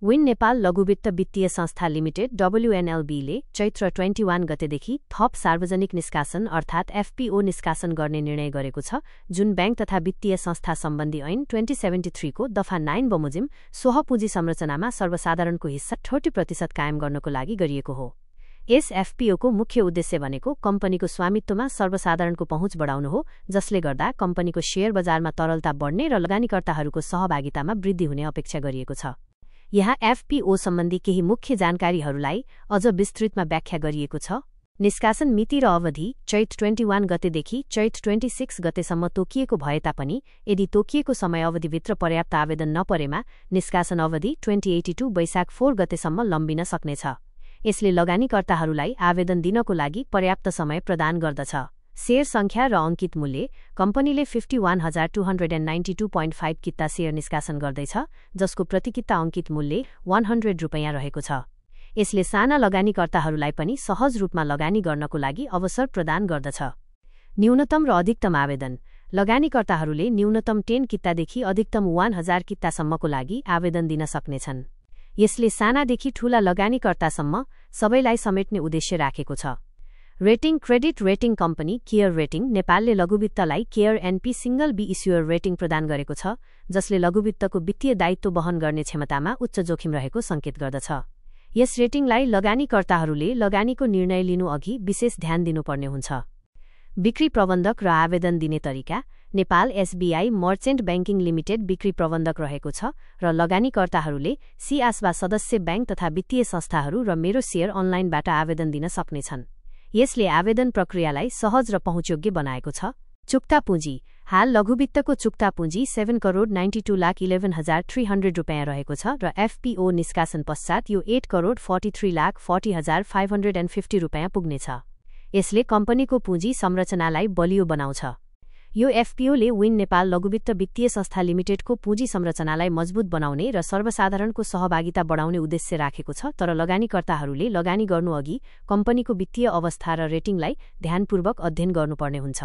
Win Nepal लघुवित्त वित्तीय संस्था लिमिटेड WNLB-ले चैत्र 21 गतेदेखि थप सार्वजनिक निष्कासन अर्थात् FPO निष्कासन गर्ने निर्णय गरेको छ, जुन बैंक तथा वित्तीय संस्था सम्बन्धी ऐन 2073 को दफा 9 बमोजिम सोह पुँजी संरचनामा सर्वसाधारणको हिस्सा 40% कायम गर्नको लागि गरिएको हो। यस FPO को मुख्य उद्देश्य भनेको कम्पनीको स्वामित्वमा सर्वसाधारणको पहुँच बढाउनु हो, जसले गर्दा कम्पनीको शेयर बजारमा तरलता बढ्ने र लगानीकर्ताहरूको सहभागितामा वृद्धि हुने अपेक्षा गरिएको छ। यहाँ FPO सम्बन्धी केही मुख्य जानकारीहरूलाई अझ विस्तृतमा व्याख्या गरिएको छ। निष्कासन मिति र अवधि चैत 21 गतेदेखि चैत 26 गतेसम्म तोकिएको भए तापनि यदि तोकिएको समयावधिभित्र पर्याप्त आवेदन नपरेमा निष्कासन अवधि 2082 वैशाख 4 गतेसम्म लम्बिन सक्नेछ। यसले लगानीकर्ताहरूलाई आवेदन दिनको लागि पर्याप्त समय प्रदान गर्दछ। शेयर संख्या र अङ्कित मूल्य कम्पनीले 51,292.5 किता शेयर निष्कासन गर्दैछ, जसको प्रति किता अङ्कित मूल्य 100 रुपैयाँ रहेको छ। यसले साना लगानीकर्ताहरूलाई पनि सहज रूपमा लगानी गर्नको लागि अवसर प्रदान गर्दछ। न्यूनतम र अधिकतम आवेदन लगानीकर्ताहरूले न्यूनतम 10 कितादेखि अधिकतम 1000 कितासम्मको लागि आवेदन दिन सक्नेछन्। यसले सानादेखि ठूला लगानीकर्तासम्म सबैलाई समेट्ने उद्देश्य राखेको छ। Rating credit rating company care rating नेपालले लघुवित्तलाई care NP single B issuer rating प्रदान गरेको छ, जसले लघुवित्तको वित्तीय दायित्व वहन गर्ने क्षमतामा उच्च जोखिम रहेको संकेत गर्दछ। यस रेटिङलाई लगानीकर्ताहरूले लगानीको निर्णय लिनु अघि विशेष ध्यान दिनुपर्ने हुन्छ। बिक्री प्रबन्धक र आवेदन दिने तरिका Nepal SBI merchant banking limited बिक्री प्रबन्धक रहेको छ र लगानीकर्ताहरूले सिआसबा सदस्य बैंक तथा वित्तीय संस्थाहरू र मेरो शेयर अनलाइनबाट आवेदन दिन सक्नेछन्। यसले आवेदन प्रक्रियालाई सहज र पहुँचयोग्य बनाएको छ। चुक्ता पुँजी हाल लघुवित्तको चुक्ता पुँजी 7,92,11,300 रुपैयाँ रहेको छ र FPO निष्कासन पश्चात यो 8,43,40,550 रुपैयाँ पुग्नेछ। यसले कम्पनीको पुँजी संरचनालाई बलियो बनाउँछ। यो FPO-ले विन नेपाल लघुवित्त वित्तीय संस्था लिमिटेडको पुँजी संरचनालाई मजबुत बनाउने र सर्वसाधारणको सहभागिता बढाउने उद्देश्य राखेको छ, तर लगानीकर्ताहरूले लगानी गर्नुअघि कम्पनीको वित्तीय अवस्था र रेटिङलाई ध्यानपूर्वक अध्ययन गर्नुपर्ने हुन्छ।